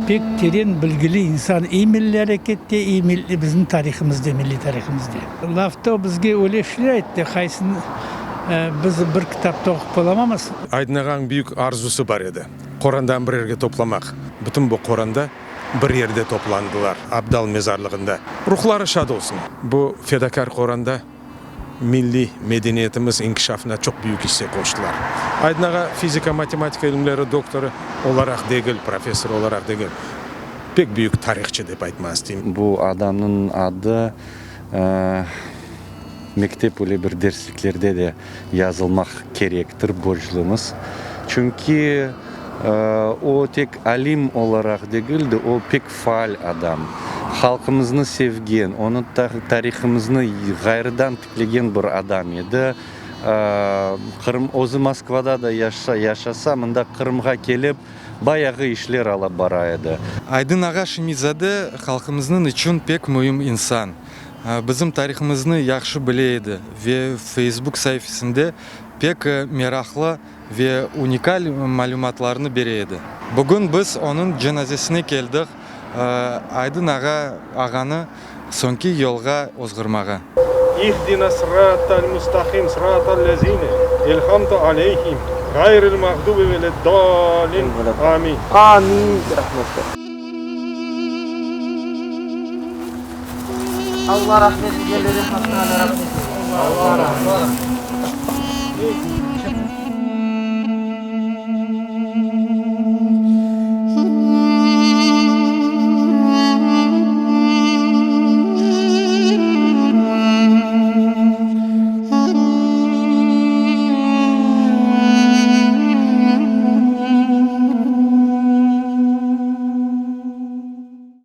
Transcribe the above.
Pek teren bilgili insan i milliy arekette, i bizim tarihımızda, milliy tarihımızda. Lafta o bizge öyle şeyler ayttı, qaysını biz bir kitapta oqup olamamız. Aydın ağanıñ büyük arzusı bar edi, qorandanı bir yerge toplamaq. Bütün bu qoranda bir yerde toplandılar, Abdal mezarlığında. Ruhları şad olsun. Bu fedakâr qoranda milliy medeniyetimiz inkişafına çoq büyük isse qoştılar. Aydın ağa fizika-matematika ilimleri doktorı olaraq degil, professor olaraq degil, pek büyük tarihçı dep aytmağa isteyim. Bu adamnıñ adı mektep öyle bir dersliklerde de yazılmaq kerektir, borclumız. Çünki o tek alim olaraq degil de, o pek faal adam, halqımıznı sevgen, onı tarihımıznı ğayrıdan tiklegen bir adam edi. Qırım, özü Moskvada da yaşasa, mında Qırımğa kelip, bayağı işler alıp bara edi. Aydın ağa Şemi-zade halqımıznıñ içün pek müim insan. Bizim tarihımıznı yahşı bile edi ve Feysbuk saifesinde pek meraqlı ve unikal malümatlarnı bere edi. Bugün biz onıñ cenazesine keldik, Aydın ağa ağanı soñki yolğa ozğurmağa. İhdina sıratal mustaqim sıratal lezine elhamta aleyhim gayril mağdubi veled-dallin. Amin. Amin. Rahmetke. Allah rahmet eylesin, Haq Teala rahmet eylesin. Allah rahmet.